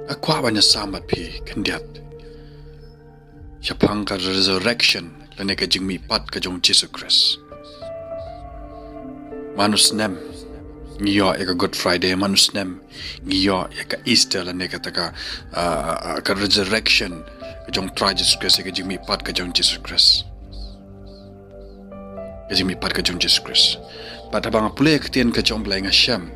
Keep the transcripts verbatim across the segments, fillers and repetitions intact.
Nga kwah ban ïasam bad phi khyndiat shaphang ka resurrection lane ka jingmihpat ka jong u Jisu Khrist. Man u snem ngi ïoh ïa ka Good Friday, man u snem ngi ïoh ïa ka Easter lane kata ka, ah, ah, ka resurrection ka jong u Trai Jisu Khrist, ïa ka jingmihpat ka jong u Jisu Khrist. Ka jingmihpat ka jong u Jisu Khrist. Bad haba nga pule ïa ka ktien ka jong u Blei nga shem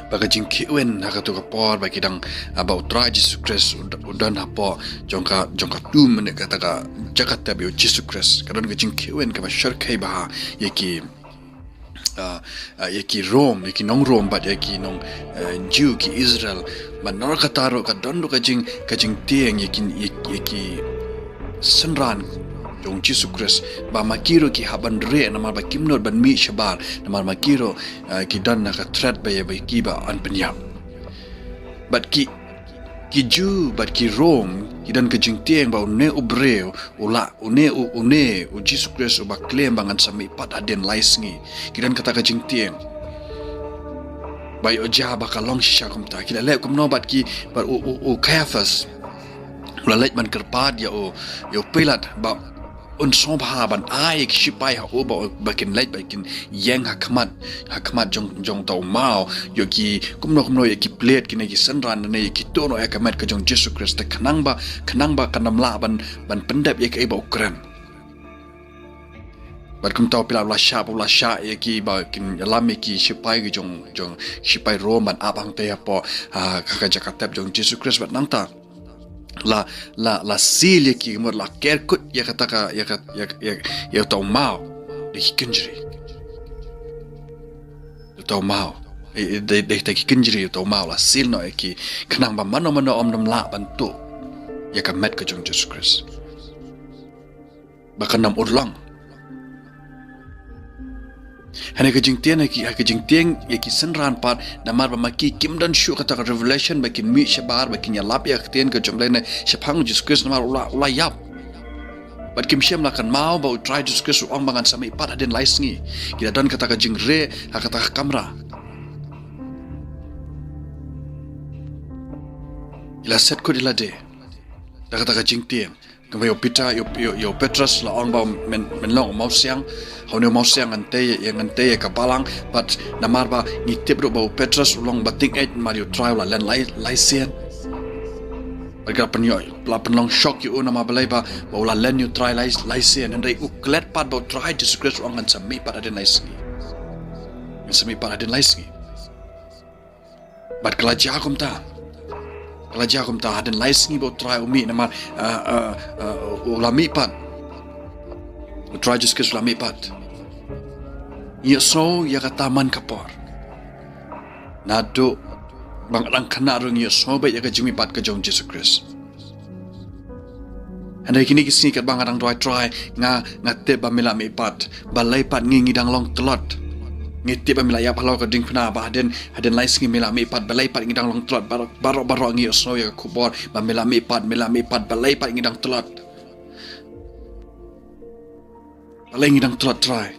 ba ka jingkhih win ha katu ka por ba ki dang, ah, ba u Trai Jisu Khrist u d-, u don hapoh jong ka, jong ka tomb ne kata ka jaka tep ïa u Jisu Khrist. Ka don ka jingkhih win kaba shyrkhei bha ïa ki, ah, ah, ïa ki Rom, ïa ki nong Rom bad ïa ki nong, eh, Jiw, ki Israel. Bad na kata ruh ka don ruh ka jing, ka jingtieng ïa ki, ïa, ïa ki synran jong u Jisu Khrist ba ma ki ruh ki hap ban rieh namar ba kim nud ban mih shabar, namar ma ki ruh, eh, ki don na ka threat ba ïa ba ki ba yn pynïap. Bad ki, ki Jiw bad ki Rom ki don ka jingtieng ba une u briew u la, une u, une u Jisu Khrist uba claim ba ngan sa mihpat hadien lai sngi. Ki don kata ka jingtieng ba ïoh jia ba ka long shisha kumta. Ki la leh kumno bad ki, bad u, u, u Kaiaphas u la leit ban kyrpad ïa u, ïa u Pilat ba un sngewbha ban ai ïa ki shipai ha u ba, ba kin leit ba kin ïeng ha khmat, ha khmat jong, jong uta u maw, ïoh ki kumno kumno ïa ki plied kine ki synran ne ïa ki tuh noh ïa ka met ka jong u Jisu Khrist, te khnang ba, khnang ba kan ym lah ban, ban pyndep ïa kaei ba u kren. Bad kumta u Pilat u la shah, u la shah ïa ki ba kin ïalam ïa ki shipai ki jong, jong shipai Rom ban ap hangtei hapoh, ah, ka, ka jaka tep jong u Jisu Khrist. Bad nangta la, la, la seal ïa ki, ka mut la ker kut ïa kata ka, ïa ka, ïa, ïa, ïa uta u maw da ki kynjri. Uta u maw. Eh, eh, da, da, da ki kynjri uta u maw la seal noh ïa ki khnang ba mano mano ym, ym lah ban tuh ïa ka met ka jong u Jisu Khrist. Ba kan ym urlong. Hangne ka jingtieng, ha ki, ha ka jingtieng ïa ki synran pat, namar ba ma ki kim don shuh kata ka revelation ba kin mih shabar, ba kin ïalap ïa ka ktien ka jong u Blei ne shaphang u Jisu Khrist, namar u la, u la ïap. Bad kim shym la kynmaw ba u Trai Jisu Khrist u ong ba ngan sa mihpat hadien lai sngi. Ki la don kata ka jingrieh ha kata ka kamra. Ki la set kut ïa lade da kata ka jingtieng. Kumba ïa u Peter, ïa u, ïa u, ïa u Petros la ong ba men, men long u mawsiang. Ha une u mawsiang ngan tei, ïa ngan tei ïa ka balang, bad namar ba ngi tip ruh ba u Petros u long ba tyngeh namar ïa u Trai u la len lai, lai sien. Bad ka la pynïoh, la pynlong shock ïa u namar balei ba, ba u la len ïa u Trai lai, lai sien. Hynrei u klet pat ba u Trai Jisu Khrist u ong ngan sa mihpat hadien lai sngi. Ngan sa mihpat hadien lai sngi. Bad ka la jia kumta. Ka la jia kumta hadien lai sngi ba u Trai u mih namar, ah, ah, ah, u la mihpat. U Trai Jisu Khrist u la mihpat. Ngi ïohsngew ïa kata man ka por. Naduh ba nga dang khynnah ruh ngi ïohsngew beit ïa ka jingmihpat ka jong u Jisu Khrist. Hynrei kine ki sngi katba nga dang duwai Trai, nga, nga tip ba me la mihpat. Balei pat ngi, ngi dang long tlot. Ngi tip ba me la ïap halor ka diengphna, ba hadien, hadien lai sngi me la mihpat. Balei pat ngi dang long tlot. Baroh, baroh, baroh ngi ïohsngew ïa ka khubor ba me la mihpat, me la mihpat. Balei pat ngi dang tlot. Balei ngi dang tlot Trai.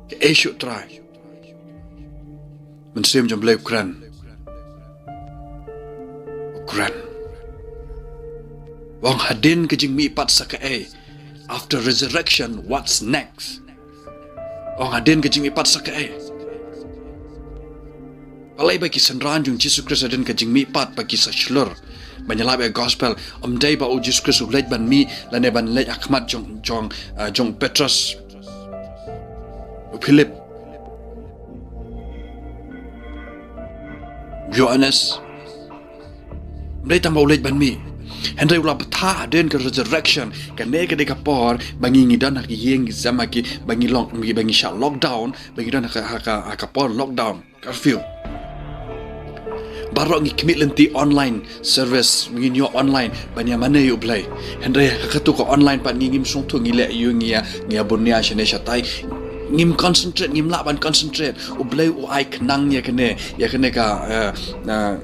Kaei shuh Trai. Mynsiem jong u Blei u kren. U kren. U ong hadien ka jingmihpat sa kaei. After resurrection, what's next? U ong hadien ka jingmihpat sa kaei. Balei ba ki synran jong u Jisu Khrist hadien ka jingmihpat ba ki sa shlur ban ïalap ïa ka gospel. Ym dei ba u Jisu Khrist u leit ban mih, lane ban leit ha khmat jong, jong, ah, jong u Petros, u Philip, u Ïoannis. Ym dei tang ba u leit ban mih. Hynrei u la bthah hadien ka resurrection. Kane ka dei ka por ba ngi, ngi don ha ki ïing ki sem ha ki, ba ngi long, ba ngi shah lockdown, ba ngi don ha ka, ha ka, ha ka por lockdown. Curfew. Baroh ngi khmih lynti online service, ngin ïoh online ban ïa mane ïa u Blei. Hynrei ha katu ka online pat ngi ngim sngewthuh, ngi leh ïa u, ngi ïa, ngi ïa bun nia shane shatai. Ngim concentrate, ngim lah ban concentrate. U Blei u ai khnang ïa kane, ïa kane ka, eh, eh,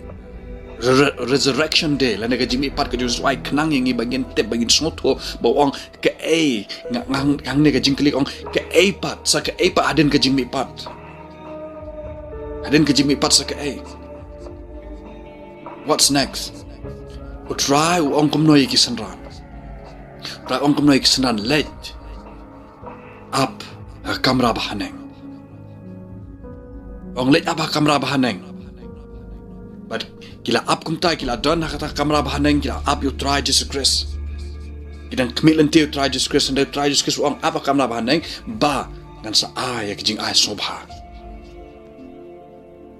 re-, re-, resurrection day, lane ka jingmihpat ka jong u Jisu u ai khnang ïa ngi ba ngin tip, ba ngin sngewthuh, ba u ong kaei, nga, nga, hangne ka jingkylli u ong kaei pat, sa kaei pat hadien ka jingmihpat. Hadien ka jingmihpat sa kaei. What's next? U Trai u ong kumno ïa ki synran? U Trai u ong kumno ïa ki synran? Leit ap ha kamra bahaneng. U ong leit ap ha kamra bahaneng. Bad ki la ap kumta, ki la don ha kata kamra bahaneng, ki la ap ïa u Trai Jisu Khrist. Ki dang khmih lynti ïa u Trai Jisu Khrist, hynrei u Trai Jisu Khrist u ong ap ha kamra bahaneng, ba ngan sa ai ïa ki jingai sngewbha.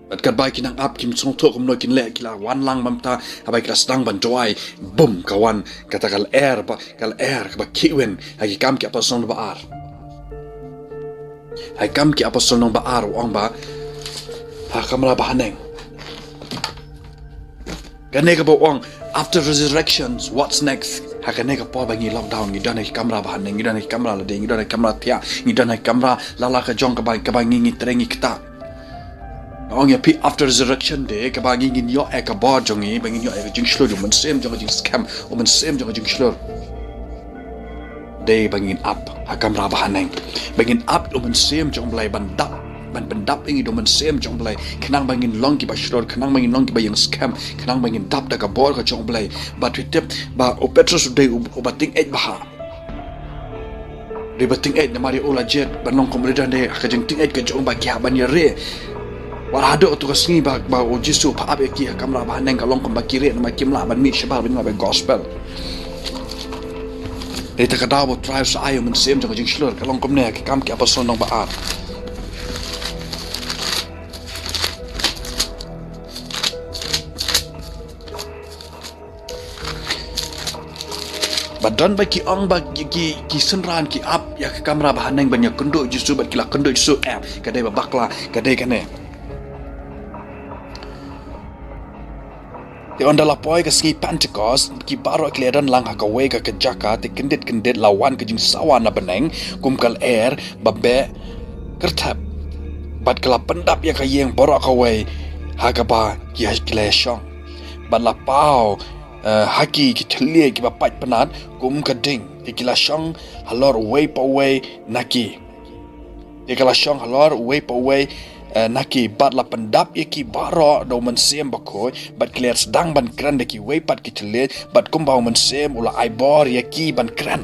Bad katba ki nang ap, kim sngewthuh kumno kin leh, ki la wan lang bam ta, haba ki la sdang ban duwai, bum, ka wan kata ka lyer, ba ka lyer kaba khih win ha Ki Kam ki Apostol lynnong ba ar. Ha Ki Kam ki Apostol lynnong ba ar u ong ba ha kamra bahaneng. Kane kaba u ong, after resurrections, what's next? Ha kane ka por ba ngi lockdown, ngi don ha ki kamra bahaneng, ngi don ha ki kamra lade, ngi don ha ki kamra thiah, ngi don ha ki kamra la la ka jong kaba, kaba ngi, ngi trei, ngi ktah. Nga ong ïa phi, after resurrection day, kaba ngi ngin ïoh ïa ka bor jong ngi, ba ngin ïoh ïa ka jingshlur, u mynsiem jong ka jingskhem, u mynsiem jong ka jingshlur. Dei ba ngin ap ha kamra bahaneng. Ba ngin ap ïa u mynsiem jong u Blei ban dap, ban pyndap ïa ngi da u mynsiem jong u Blei. Khnang ba ngin long kiba shlur, khnang ba ngin long kiba ïeng skhem, khnang ba ngin dap da ka bor ka jong u Blei. Bad phi tip ba u Petros u dei u, uba tyngeh bha. U dei ba tyngeh namar ïa u la jied ban long kum u leader, hynrei ha ka jingtyngeh ka jong u ba ki hap ban ïa rieh. Wat haduh tu ka sngi ba, ba u Jisu u phah ap ïa ki ha kamra bahaneng, ka long kumba ki rieh namar kim lah ban mih shabar ban ïalap ïa ka gospel. Dei ta ka daw ba u Trai u sa ai ïa u mynsiem jong ka jingshlur, ka long kumne ha Ki Kam ki Apostol lynnong ba ar. Ba don ba ki ong ba ki, ki, ki synran ki ap ïa ka kamra bahaneng ban ïakynduh Jisu, bad ki la kynduh Jisu, em, ka dei ba bakla, ka dei kane. Te ynda la poi ka sngi Pentekost, ki baroh ki la don lang ha kawei ka, ka jaka, te kyndit kyndit la wan ka jingsawa na bneng kum ka lyer ba beh kyrthep. Bad ka la pyndap ïa ka ïing baroh kawei ha kaba ki ha, ki la shong. Bad la paw, eh, ha ki ki thylliej kiba pait pnat kum ka ding, te ki la shong halor uwei pa uwei na ki. Te ka la shong halor uwei pa uwei, eh, na ki, bad la pyndap ïa ki baroh da u Mynsiem Bakhuid, bad ki la sdang ban kren da kiwei pat ki thylliej, bad kumba u Mynsiem u la ai bor ïa ki ban kren.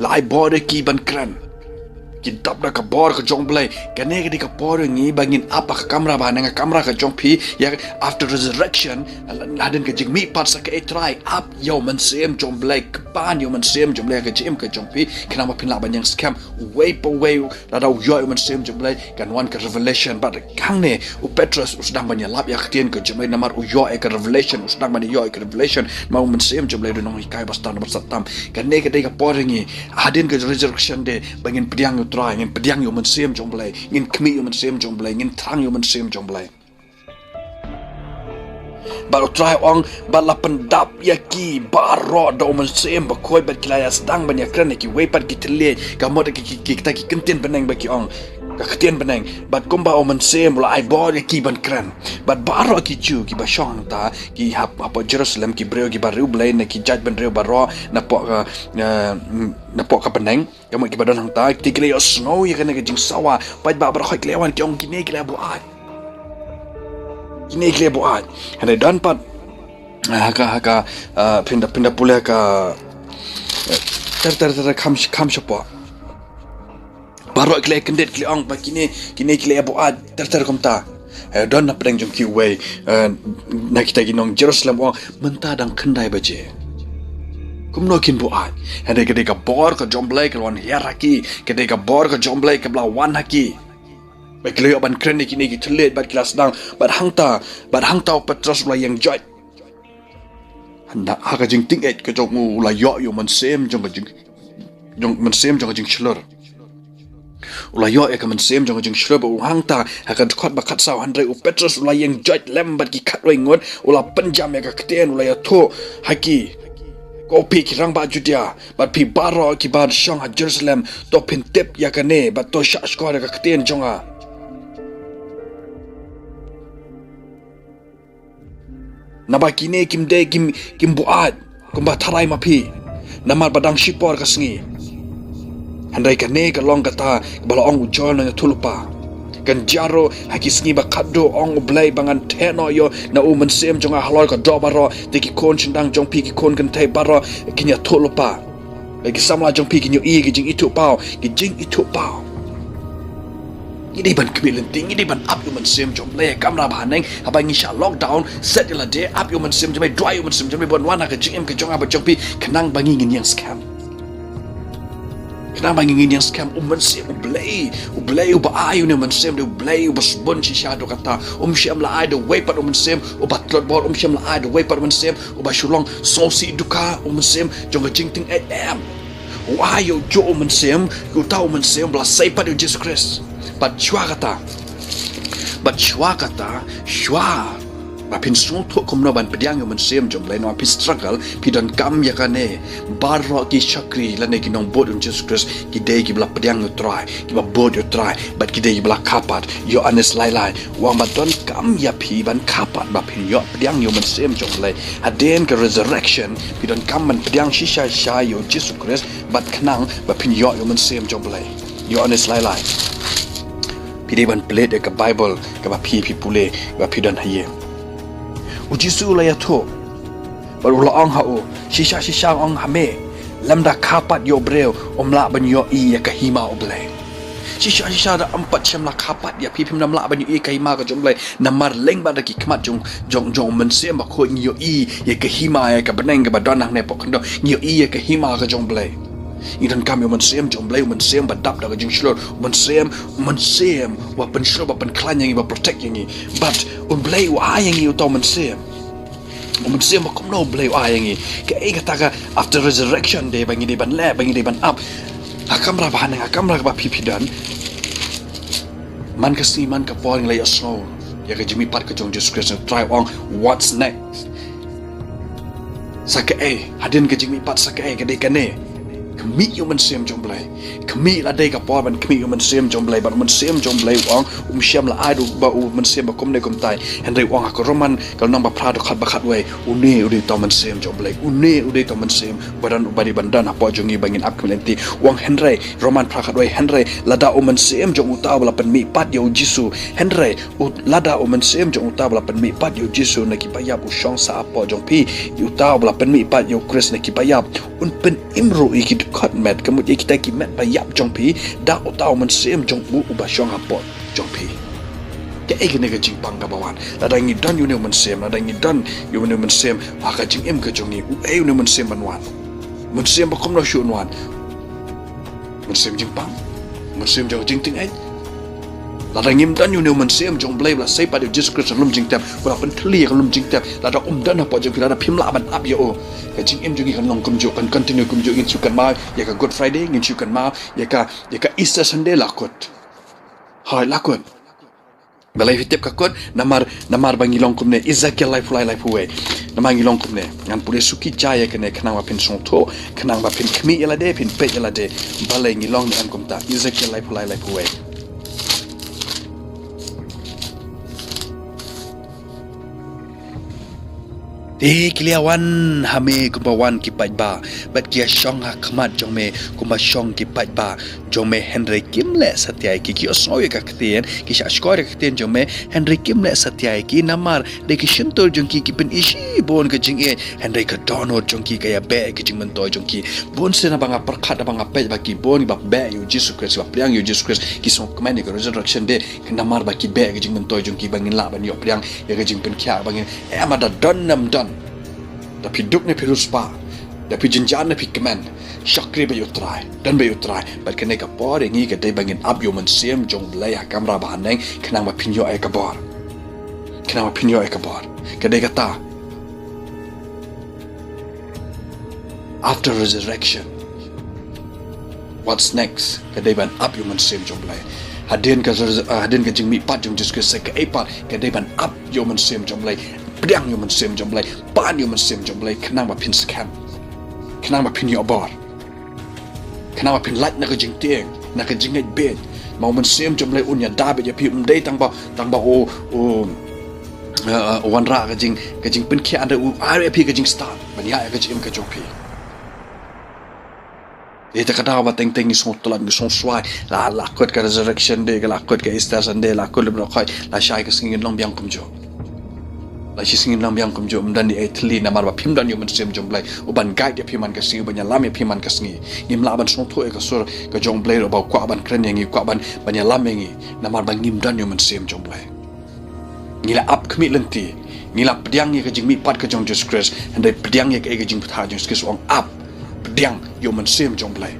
La ai bor ïa ki ban kren. Ki dap da ka bor ka jong u Blei. Kane ka dei ka por ïa ngi ba ngin ap ha ka kamra bahaneng, ka kamra ka jong phi, ïa after resurrection, hadien ka jingmihpat sa kaei Trai, ap ïa u Mynsiem jong u Blei, kyrpad ïa u Mynsiem jong u Blei ha ka jingim ka jong phi, khnang ba phin lah ban ïeng skhem, uwei pa uwei, lada u ïoh ïa u Mynsiem jong u Blei, kan wan ka revelation, bad hangne, u Petros, u sdang ban ïalap ïa ka ktien ka jong u Blei, namar u ïoh ïa ka revelation, u sdang ban ïoh ïa ka revelation, namar u Mynsiem jong u Blei u dei u nonghikai ba stad bad sdang tam. Kane ka dei ka por ïa ngi, hadien ka resurrection day, ba ngin pdiang ïa u Trai, ngin pdiang ïa u Mynsiem jong u Blei, ngin khmih ïa u Mynsiem jong u Blei, ngin thrang ïa u Mynsiem jong u Blei. Bad u Trai u ong, bad la pyndap ïa ki baroh da u Mynsiem Bakhuid, bad ki la ïa sdang ban ïa kren ïa kiwei pat ki thylliej, ka mut ki, ki, ki, kita ki ktien bneng ba ki ong. Ka ktien bneng, bad kumba u Mynsiem u la ai bor ïa ki ban kren. Bad baroh ki Jiw kiba shong hangta, ki hap, hapoh Jerusalem, ki briew kiba riewblei, na ki jaitbynriew baroh, napoh ka, eh, napoh ka bneng. Ka mut kiba don hangta, te ki la ïohsngew ïa kane ka jingsawa, paidbah baroh ki la wan ki ong kine ki la buaid. Kine ki la buaid. Hynrei don pat, ah, ha ka, ha ka, ah, phin da, phin da pule ha ka, eh, ter, ter, ter, kham, kham shapoh. Baroh ki la kyndit ki la ong ba kine, kine ki la buaid, ter, ter kumta. Eh, don na pdeng jong kiwei, eh, na kita ki nong Jerusalem u ong, mynta dang khyndai baje. Kumno kin buaid? Hynrei ka dei ka bor ka jong u Blei ka la wan hiar ha ki, ka dei ka bor ka jong u Blei kaba la wan ha ki. Ba ki la ïoh ban kren ïa kine ki thylliej bad ki la sdang, bad hangta, bad hangta u Petros u la ïeng joit. Hynda ha ka jingtyngeh ka jong u, u la ïoh ïa u mynsiem jong ka jing, jong mynsiem jong ka jingshlur. U la ïoh ïa ka mynsiem jong ka jingshlur bad u hangta ha ka dkhot ba khatsaw, hynrei u Petros u la ïeng joit lem bad ki khatwei ngut, u la pynjam ïa ka ktien, u la ïathuh ha ki, ko phi ki rangbah Judia bad phi baroh kiba shong ha Jerusalem, to phin tip ïa kane bad to shahshkor ïa ka ktien jong nga. Naba kine kim dei kim, kim buaid kumba tharai ma phi, namar ba dang shipor ka sngi. Hynrei kane ka long kata kaba la ong u Joel nongïathuhlypa. Kan jia ruh ha ki sngi ba khatduh, ong U Blei, ba ngan theh noh ïa u na u Mynsiem jong nga halor ka doh baroh, te ki khun shynrang jong phi, ki khun kynthei baroh kin ïathuh lypa. Bad ki samla jong phi kin ïohi ïa ki jingithuhpaw, ki jingithuhpaw. Ngi dei ban khmih lynti, ngi dei ban ap ïa u Mynsiem jong U Blei ha kamra bahaneng, haba ngi shah lockdown, set ïa lade, ap ïa u Mynsiem jong U Blei, duwai ïa u Mynsiem jong U Blei ban wan ha ka jingim ka jong nga bad jong phi, khnang ba ngi ngin ïeng skhem. Khnang ba ngi ngin ïeng skhem, u Mynsiem U Blei, U Blei uba ai ïa une u Mynsiem, dei U Blei uba sbun shisha, haduh katta. Um shym la ai da uwei pat u mynsiem uba tlot bor, um shym la ai da uwei pat u mynsiem uba shu long sngewsih duka, u Mynsiem jong ka jingtieng, em. U ai ïa u juh u Mynsiem, ïa uta u Mynsiem ba la sei pat ïa u Jisu Khrist. Bad shuwa kata, bad shuwa kata, shuwa ba phin sngewthuh kumno ban pdiang ïa u Mynsiem jong U Blei, namar phi struggle, phi donkam ïa kane. Baroh ki shakri lane ki nongbud u Jisu Khrist ki dei kiba la pdiang ïa u Trai, kiba bud ïa u Trai, bad ki dei kiba la kha pat. Ïoannis lai lai u ong ba donkam ïa phi ban kha pat ba phin ïoh pdiang ïa u Mynsiem jong U Blei. Hadien ka resurrection phi donkam ban pdiang shisha shisha ïa u Jisu Khrist bad khnang ba phin ïoh ïa u Mynsiem jong U Blei. Ïoannis lai lai. Phi dei ban plie ïa ka Baibl kaba phi, phi pule, kaba phi don ha ïing. U Jisu u la ïathuh bad u la ong ha u, shisha shisha nga ong ha me, lymda kha pat ïa u briew um lah ban ïohi ïa ka hima U Blei. Shisha shisha da ym pat shym la kha pat ïa phi, phim lah ban ïohi ïa ka hima ka jong U Blei. Namar lyngba da ki khmat jong, jong, jong u Mynsiem Bakhuid ngi ïohi ïa ka hima, ïa ka bneng kaba don hangne hapoh khyndew, ngi ïohi ïa ka hima ka jong U Blei. Ngi donkam ïa u Mynsiem jong U Blei, u Mynsiem ba dap da ka jingshlur, u Mynsiem, u Mynsiem uba pynshlur, ba pynkhlaiñ ïa ngi, ba protect ïa ngi. Bad U Blei u ai ïa ngi uta u Mynsiem. U Mynsiem ba kumno U Blei u ai ïa ngi. Kaei kata ka after resurrection day ba ngi dei ban leh, ba ngi dei ban ap? Ha kamra bahaneng, ha kamra kaba phi, phi don, man ka sngi man ka por ngi la ïohsngew ïa ka jingmihpat ka jong u Jisu Khrist. U Trai u ong, what's next? Sa kaei, hadien ka jingmihpat sa kaei? Ka dei kane. Khmih ïa u Mynsiem jong U Blei. Khmih, la dei ka por ban khmih ïa u Mynsiem jong U Blei, bad u Mynsiem jong U Blei u ong, um shym la ai da u ba u mynsiem ba kumne kumtai. Hynrei u ong ha ka Roman ka lynnong ba phra dkhot ba khatwei, une u dei uta u Mynsiem jong U Blei, une u dei uta u Mynsiem ba don, uba dei ban don hapoh jong ngi ba ngin ap khmih lynti. U ong hynrei, Roman phra khatwei, hynrei lada u Mynsiem jong uta uba la pynmihpat ïa u Jisu, hynrei u, lada u Mynsiem jong uta uba la pynmihpat ïa u Jisu na ki baïap u shong sah hapoh jong phi, ïa uta uba la pynmihpat ïa u Khrist na ki baïap, un pynim ruh ïa ki dkhot met, ka mut ïa kita ki met baïap jong phi, da uta u Mynsiem jong u uba shong hapoh jong phi. Kaei kane ka jingpang kaba wan? Lada ngi don ïa une u Mynsiem, lada ngi don ïa une u Mynsiem ha ka jingim ka jong ngi, uei une u Mynsiem ban wan? Mynsiem ba kumno shuh un wan? Mynsiem jingpang, Mynsiem jong ka jingtieng ïeit. Lada ngim don ïa une u Mynsiem jong U Blei ba la sei pat ïa u Jisu Khrist ha lum jingtep, ba la pynthylli ïa ka lum jingtep, lada um don hapoh jong phi, lada phim lah ban ap ïa u, ka jingim jong ngi kan long kumjuh, kan continue kumjuh, ngin shu kynmaw ïa ka Good Friday, ngin shu kynmaw ïa ka, ïa ka Easter Sunday, la kut. Hooid, la kut. Balei phi tip ka kut? Namar, namar ba ngi long kumne, Ezekiel laiphew lai, laiphew wei. Namar ngi long kumne. Ngan pule suki jai ïa kane khnang ba phin sngewthuh, khnang ba phin khmih ïa lade, phin peit ïa lade. Balei ngi long ne em kumta? Ezekiel laiphew lai, laiphew wei. Te ki la wan ha me kumba wan ki paidbah, bad ki ïa shong ha khmat jong me kumba shong ki paidbah jong me, hynrei kim leh satia ïa ki. Ki ïohsngew ïa ka ktien, ki shahshkor ïa ka ktien jong me, hynrei kim leh satia ïa ki. Namar dei ki shyntur jong ki ki pyni shibun ka jingïeit, hynrei ka dohnud jong ki ka ïa beh ïa ka jingmyntoi jong ki. Bun sien haba nga pyrkhat, haba nga peit ba ki bun ba beh ïa u Jisu Khrist, ba pdiang ïa u Jisu Khrist, ki sngewkmen ïa ka resurrection day, namar ba ki beh ïa ka jingmyntoi jong ki, ba ngin lah ban ïoh pdiang ïa ka jingpynkhiah, ba ngin, em, lada don ne ym don, da phi duk ne phi riewspah, da phi jynjar ne phi kmen, shakri bad ïa u Trai, don bad ïa u Trai. Bad kane ka por ïa ngi ka dei ba ngin ap ïa u Mynsiem jong U Blei ha kamra bahaneng, khnang ba phin ïoh ïa ka bor. Khnang ba phin ïoh ïa ka bor. Ka dei kata. After resurrection, what's next? Ka dei ban ap ïa u Mynsiem jong U Blei. Hadien ka res-, ah, hadien ka jingmihpat jong u Jisu Khrist, sa kaei pat? Ka dei ban ap ïa u Mynsiem jong U Blei, pdiang ïa u Mynsiem jong U Blei, pan ïa u Mynsiem jong U Blei, khnang ba phin skhem, khnang ba phin ïoh bor, khnang ba phin lait na ka jingtieng, na ka jingngeit bieit. Ma u Mynsiem jong U Blei un ïada beit ïa phi, um dei tang ba, tang ba u, u, eh, u wanrah ka jing, ka jingpynkhiah, hynrei u ai ïa phi ka jingstad ban ïaid ïa ka jingim ka jong phi. Dei te ka daw ba teng teng ngi sngewtynnat, ngi sngewswai. La, la kut ka Resurrection Day, ka la kut ka Easter Sunday, la kut lem noh koi, la shai ka sngi ngin long biang kumjuh. La shi sngi ngin long biang kumjuh, ym don ei ei thylli namar ba phim don ïa u Mynsiem jong u Blei. U ban guide ïa phi man ka sngi, u ban ïalam ïa phi man ka sngi. Ngim lah ban sngewthuh ïa ka sur ka jong u Blei ruh ba u kwah ban kren ïa ngi, u kwah ban, ban ïalam ïa ngi. Namar ba ngim don ïa u Mynsiem jong u Blei. Ngi la ap khmih lynti. Ngi la pdiang ïa ka jingmihpat ka jong u Jisu Khrist. Hynrei pdiang ïa ka, ïa ka jingpyntha jong u Jisu Khrist, u ong ap. Pdiang ïa u Mynsiem jong u Blei.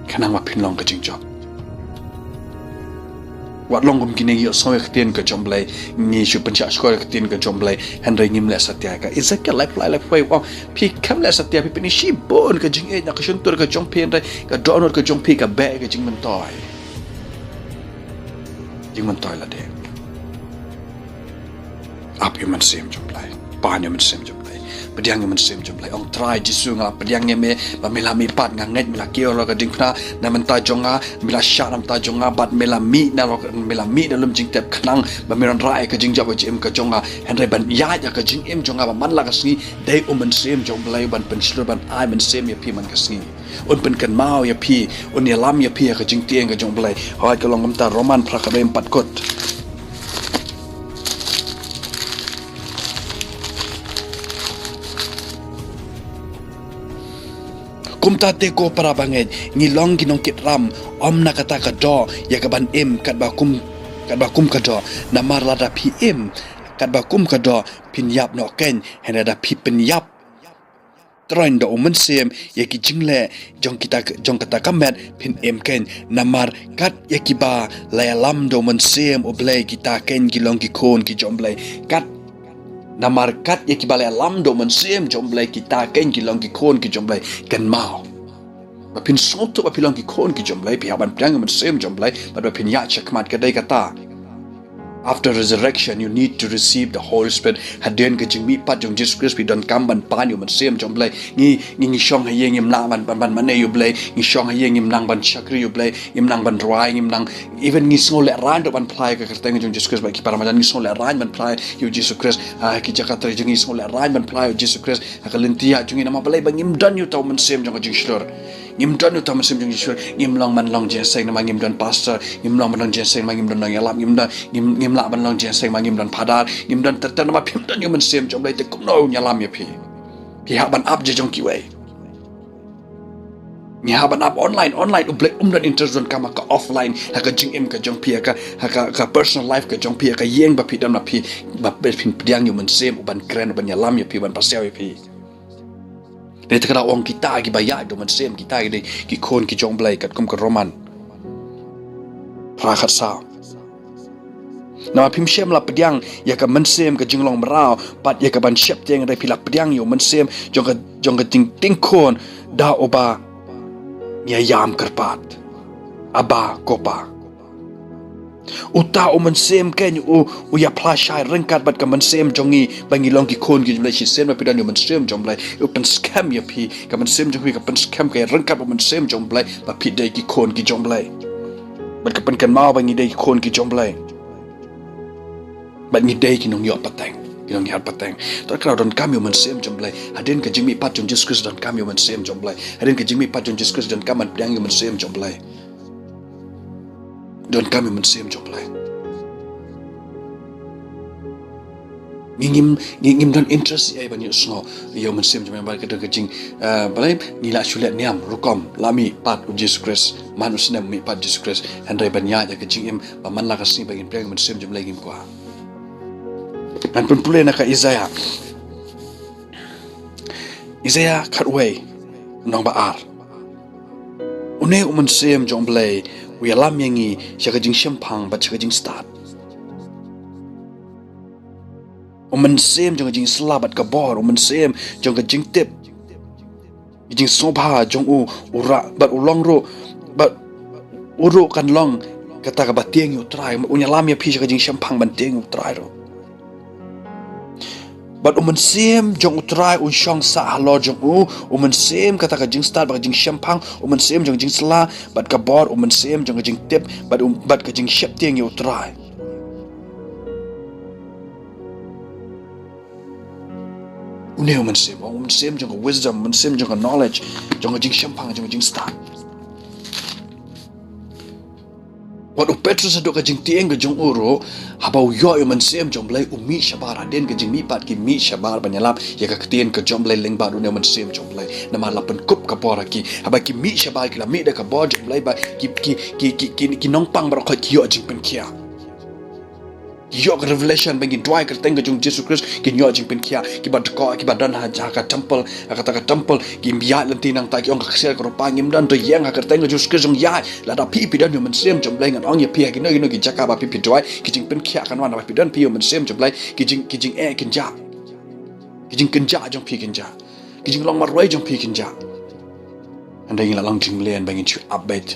Khnang ba phin long ka jingjop. Wat long kum kine ngi ïohsngew ïa ka ktien ka jong u Blei, ngi shu pynshah shkor ïa ka ktien ka jong u Blei, hynrei ngim leh satia. Ka Ezekiel laiphew lai, laiphew wei u ong, phi khlem leh satia, phi pyni shibun ka jingïeit na ka shyntur ka jong phi, hynrei ka dohnud ka jong phi ka beh ïa ka jingmyntoi. Jingmyntoi lade. Ap ïa u Mynsiem jong u Blei. Pan ïa u Mynsiem jong u Blei. Pdiang ïa u Mynsiem jong u Blei. Ong Trai Jisu, nga la pdiang ïa me ba me la mihpat, nga ngeit me la kiew halor ka diengphna na bynta jong nga, me la shah na bynta jong nga, bad me la mih na lok, me la mih na lum jingtep khnang ba men wanrah ïa ka jingjop ka jingim ka jong nga. Hynrei ban ïaid ïa ka jingim jong nga ba man la ka sngi, dei u Mynsiem jong u Blei ban pynshlur, ban ai mynsiem ïa phi man ka sngi. Un pynkynmaw ïa phi, un ïalam ïa phi ha ka jingtieng ka jong u Blei. Hooid, ka long kumta, Roman phra khatwei, em pat kut. Kumta te ko para bangeit, ngi long ki nongkit ram, ym na kata ka doh ïa ka ban im katba kum, katba kum ka doh. Namar lada phi im katba kum ka doh, phin ïap noh kein, hynrei lada phi pynïap troiñ da u Mynsiem ïa ki jingleh jong kita, jong kata ka met, phin im kein. Namar kat ïa kiba la ïalam da u Mynsiem u Blei, kita kein ki long ki khun ki jong u Blei. Kat, namar kat ïa kiba la ïalam da u Mynsiem jong u Blei, kita kein ki long ki khun ki jong u Blei. Kynmaw, ba phin sngewthuh ba phi long ki khun ki jong u Blei, phi hap ban pdiang ïa u Mynsiem jong u Blei, bad ba phin ïaid shakhmat, ka dei kata. After resurrection, you need to receive the Holy Spirit. Hadien ka jingmihpat jong u Jisu Khrist, phi donkam ban pan ïa u Mynsiem jong u Blei. Ngi, ngi, ngi shong ha ïing, ngim nang ban, ban, ban mane ïa u Blei. Ngi shong ha ïing, ngim nang ban shakri ïa u Blei. Ngim nang ban rwai, ngim nang, even ngi sngewlehraiñ ruh ban phla ïa ka kyrteng jong u Jisu Khrist, bad ki para marjan ngi sngewlehraiñ ban phla ïa u Jisu Khrist. Ah, ki jaka trei jong ngi sngewlehraiñ ban phla ïa u Jisu Khrist. Ha ka lynti ïaid jong ngi, namar balei? Ba ngim don ïa uta u Mynsiem jong ka jingshlur. Ngim don ïa uta u Mynsiem jong ka jingshlur. Ngim long ban long jingïaseng namar ngim don pastor. Ngim long ban long jingïaseng namar ngim don nongïalap. Ngim don, ngim, ngim lah ban long jingïaseng namar ngim don phadar. Ngim don ter ter namar phim don ïa u Mynsiem jong u Blei, te kumno un ïalam ïa phi? Phi hap ban ap jong kiwei. Ngi hap ban ap online, online u Blei um don interest, donkam ha ka offline, ha ka jingim ka jong phi, ha ka, ha ka, ka personal life ka jong phi, ha ka ïing ba phi don, ba phi, ba phin pdiang ïa u Mynsiem u ban kren, u ban ïalam ïa phi, u ban pasiaw ïa phi. Dei te ka daw ong kita kiba ïaid da u Mynsiem, kita ki dei ki khun ki jong u Blei, katkum ka Roman phra khatsaw. Namar phim shym la pdiang ïa ka Mynsiem ka jinglong mraw, pat ïa ka ban sheptieng, hynrei phi la pdiang ïa u Mynsiem jong ka, jong ka jingtieng khun, da uba ngi ïam kyrpad, Abba, ko Pa. Uta u Mynsiem kein u, u ïaphla shai ryngkat bad ka mynsiem jong ngi, ba ngi long ki khun ki jong u Blei. Shisien ba phi don ïa u Mynsiem jong u Blei, u pynskhem ïa phi, ka mynsiem jong phi ka pynskhem ka ryngkat bad u Mynsiem jong u Blei, ba phi dei ki khun ki jong u Blei. Bad ka pynkynmaw ba ngi dei ki khun ki jong u Blei. Bad ngi dei ki nongïoh pateng, ki nongïaid pateng. To ka daw donkam ïa u Mynsiem jong u Blei. Hadien ka jingmihpat jong u Jisu Khrist donkam ïa u Mynsiem jong u Blei. Hadien ka jingmihpat jong u Jisu Khrist donkam ban pdiang ïa u Mynsiem jong u Blei. Donkam ïa u Mynsiem jong u Blei. Ngi ngim, ngi ngim don interest ïa ban ïohsngew ïa u Mynsiem jong u Blei, namar ka dei ka jing, eh, balei? Ngi la shu leh niam rukom, la mihpat u Jisu Khrist, man u snem mihpat u Jisu Khrist, hynrei ban ïaid ïa ka jingim ba man la ka sngi ba ngin pdiang ïa u Mynsiem jong u Blei ngim kwah. Ngan pynpule na ka Isaiah. Isaiah khatwei, lynnong ba ar. Une u Mynsiem jong u Blei u ïalam ïa ngi sha ka jingshemphang bad sha ka jingstad. U Mynsiem jong ka jingsylla bad ka bor, u Mynsiem jong ka jingtip, ka jingsngewbha jong u, u rah bad u long ruh, bad u ruh kan long kata kaba tieng ïa u Trai, un ïalam ïa phi sha ka jingshemphang ban tieng ïa u Trai ruh. Bad u Mynsiem jong u Trai un shong sah halor jong u, u Mynsiem kata ka jingstad bad ka jingshemphang, u Mynsiem jong ka jingsylla bad ka bor, u Mynsiem jong ka jingtip bad u, bad ka jingsheptieng ïa u Trai. Une u mynsiem, u mynsiem jong ka wisdom, mynsiem jong ka knowledge, jong ka jingshemphang, jong ka jingstad. Wat u Petrus haduh ka jingtieng ka jong u ruh, haba u ïoh ïa u mynsiem jong U Blei u mih shabar, hadien ka jingmihpat ki mih shabar ban ïalap ïa ka ktien ka jong U Blei lyngba une u mynsiem jong U Blei. Namar la pynkup ka bor ha ki, haba ki mih shabar ki la mih da ka bor jong U Blei ba ki, ki, ki nongpang baroh khoit ki ïoh jingpynkhiah. Ki ïoh ka revelation ba ngin duwai kyrteng ka jong Jisu Khrist, kin ïoh jingpynkhiah, kiba dkoh, kiba don ha, ha ka temple, ha kata ka temple, kim ïaid lynti nangta ki ong ka ksiar ka rupa, ngim don, to ïeng ha kyrteng ka Jisu Khrist jong ïaid. Lada phi phi don ïa u mynsiem jong U Blei ngan ong ïa phi ha kino kino ki jaka ba phi phi duwai, ki jingpynkhiah kan wan, haba phi don phi ïa u mynsiem jong U Blei, ki jing, ki jingeh kin jah. Ki jingkynjah jong phi kin jah. Ki jinglong marwei jong phi kin jah. Hynrei ngi la long jingmlien ba ngin shu ap beit.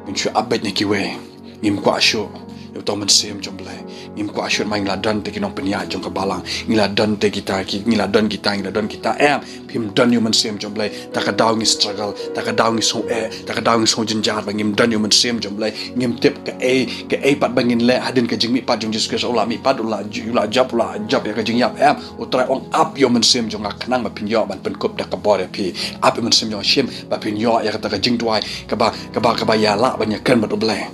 Ngin shu ap beit na kiwei. Ngim kwah shuh ïa uta u mynsiem jong U Blei. Ngim kwah shuh namar ngi la don te ki nongpynïaid jong ka balang. Ngi la don te kita ki, ngi la don kita, ngi la don kita. Em, phim don ïa u mynsiem jong U Blei. Ta ka daw ngi struggle, ta ka daw ngi sngew eh, ta ka daw ngi sngew jynjar ba ngim don ïa u mynsiem jong U Blei. Ngim tip kaei, kaei pat ba ngin leh hadien ka jingmihpat jong Jisu Khrist, u la mihpat, u la ju-, u la jop, u la jop ïa ka jingïap, em. U Trai ong ap ïa u mynsiem jong nga khnang ba phin ïoh ban pynkup da ka bor ïa phi. Ap ïa u mynsiem jong nga shim ba phin ïoh ïa kata ka jingduwai kaba, kaba, kaba ïa lah ban ïakren bad U Blei.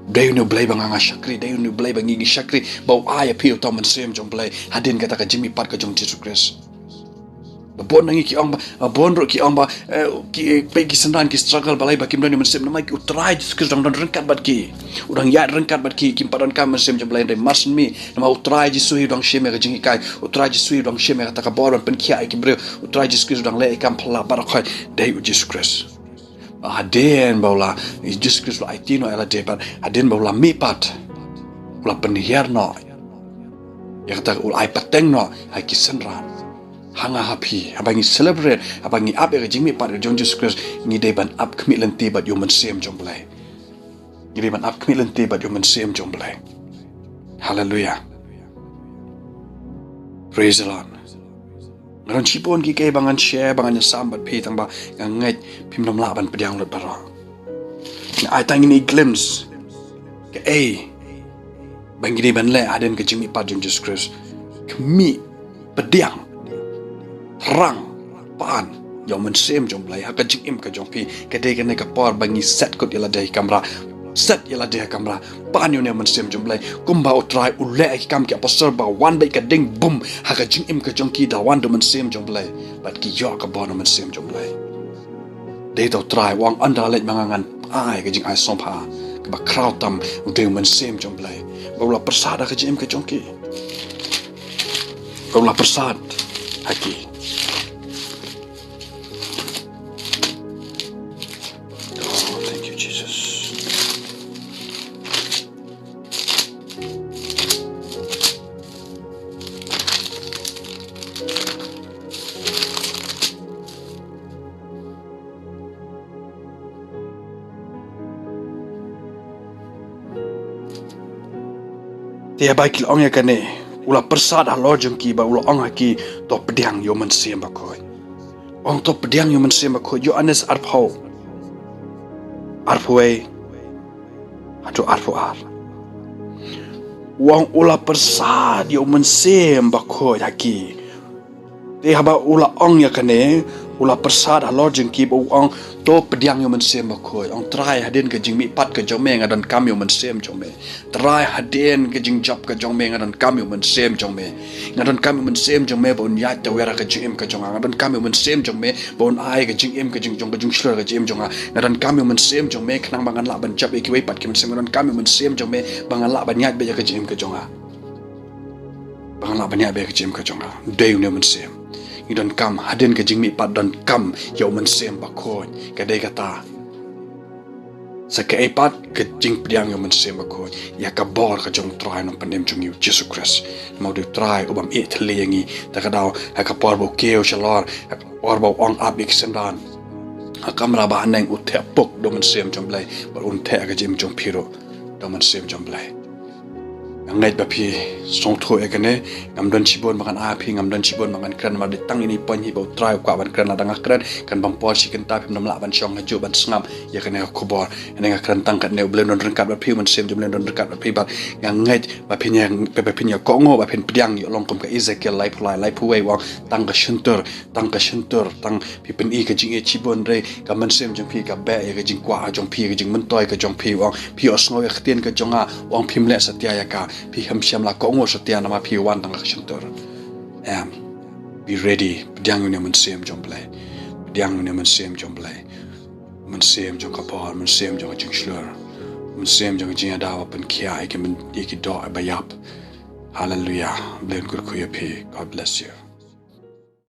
Dei une U Blei ba nga nga shakri, dei une U Blei ba ngi ngi shakri, ba u ai ïa phi uta u mynsiem jong U Blei hadien kata ka jingmihpat ka jong Jisu Khrist. Ba bun na ngi ki ong ba, ba bun ruh ki ong ba, eh, ki, peit ki synran ki struggle balei ba kim don ïa u mynsiem, namar ki U Trai Jisu Khrist u dang don ryngkat bad ki. U dang ïaid ryngkat bad ki, kim pat donkam ïa u mynsiem jong U Blei, hynrei mar syn mih, namar U Trai Jisu hi u dang shim ïa ka jinghikai, U Trai Jisu hi u dang shim ïa kata ka bor ban pynkhiah ïa ki briew, U Trai Jisu Khrist u dang leh ïa ka kam phylla baroh khoit, dei u Jisu Khrist. Hadien ba u la, Jisu Khrist u la aiti noh ïa lade pat, hadien ba u la mihpat, u la pynhiar noh ïa kata, u la ai pateng noh ha ki synran. Ha nga ha phi, haba ngi celebrate, haba ngi ap ïa ka jingmihpat ka jong Jisu Khrist, ngi dei ban ap khmih lynti bad ïa u mynsiem jong U Blei. Ngi dei ban ap khmih lynti bad ïa u mynsiem jong U Blei. Hallelujah. Praise the Lord. Nga don shibun kiei kiei ba ngan share, ba ngan ïasam bad phi, tang ba nga ngeit phim nym lah ban pdiang lut baroh. Nga ai tang ine i glimpse kaei ba ngi dei ban leh hadien ka jingmihpat jong Jisu Khrist. Khmih, pdiang, rang, pan ïa u mynsiem jong U Blei ha ka jingim ka jong phi. Ka dei kane ka por ba ngi set kut ïa lade ha kamra, set ïa lade ha kamra, pan ïa une u mynsiem jong U Blei. Kumba U Trai u leh ha ki Kam ki Apostol ba wan beit ka ding bum ha ka jingim ka jong ki da wan da u mynsiem jong U Blei, bad ki ïoh ka bor na u mynsiem jong U Blei. Dei uta U Trai u ong, ynda leit ma nga ngan ai ka jingai sngewbha kaba khraw tam, u dei u mynsiem jong U Blei ba u la pyrsad ha ka jingim ka jong ki, ba u la pyrsad ha ki. Oh, thank you, Jesus. Te haba ki la ong ïa kane, u la pyrsad halor jong ki bad u la ong ha ki, to pdiang ïa u Mynsiem Bakhuid. Ong to pdiang ïa u Mynsiem Bakhuid, Ïoannis arphew, arphew wei haduh arphew ar. U ong u la pyrsad ïa u Mynsiem Bakhuid ha ki. Te haba u la ong ïa kane, u la pyrsad halor jong ki bad u ong, to pdiang ïa u Mynsiem Bakhuid. Ong Trai, hadien ka jingmihpat ka jong me nga donkam ïa u Mynsiem jong me. Trai, hadien ka jingjop ka jong me nga donkam ïa u Mynsiem jong me. Nga donkam ïa u Mynsiem jong me ba un ïaid tawiar ha ka jingim ka jong nga. Nga donkam ïa u Mynsiem jong me ba un ai ka jingim ka jingjop ka jingshlur ha ka jingim jong nga. Nga donkam ïa u Mynsiem jong me khnang ba ngan lah ban jop ïa kiwei pat ki mynsiem. Nga donkam ïa u Mynsiem jong me ba ngan lah ban ïaid beit ïa ka jingim ka jong nga. Ba ngan lah ban ïaid beit ïa ka jingim ka jong nga. Dei une u Mynsiem. Ngi donkam, hadien ka jingmihpat donkam ïa u Mynsiem Bakhuid. Ka dei kata. Sa kaei pat, ka jingpdiang ïa u Mynsiem Bakhuid, ïa ka bor ka jong u Trai Nongpynim jong ngi u Jisu Khrist. Namar u dei u Trai u bym ïeh thylli ïa ngi. Ta ka daw, ha ka por ba u kiew shalor, ha ka por ba u ong ap ïa ki synran, ha kamra bahaneng u theh puk da u Mynsiem jong u Blei, bad un theh ha ka jingim jong phi ruh da u Mynsiem jong u Blei. Nga ngeit ba phi sngewthuh ïa kane, ngam don shibun ba ngan ai phi, ngam don shibun ba ngan kren, namar dei tang ine i point hi ba U Trai u kwah ban kren, lada nga kren kan bam por shi kynta, phim nym lah ban shong hajuh ban sngap ïa kane ka khubor. Ine nga kren tang katne, U Blei un don ryngkat bad phi, U Mynsiem jong U Blei un don ryngkat bad phi, bad nga ngeit ba phin ïa, ba phin ïa kohnguh, ba phin pdiang, ïoh long kum ka Ezekiel laiphew lai, laiphew wei u ong, tang ka shyntur, tang ka shyntur, tang phi pyni ka jingïeit shibun, hynrei ka mynsiem jong phi ka beh ïa ka jingkwah jong phi, ïa ka jingmyntoi ka jong phi, u ong phi ïohsngew ïa ka ktien ka jong nga, u ong phim leh satia ïa ka, phi hym shym la kohnguh satia namar phi wan tang ka shyntur. Em, be ready, pdiang ïa une u Mynsiem jong U Blei, pdiang ïa une u Mynsiem jong U Blei, Mynsiem jong ka bor, Mynsiem jong ka jingshlur, Mynsiem jong ka jingïada ba pynkhiah ïa ki myn-, ïa ki doh ba ïap. Hallelujah. U Blei un kyrkhu ïa phi. God bless you.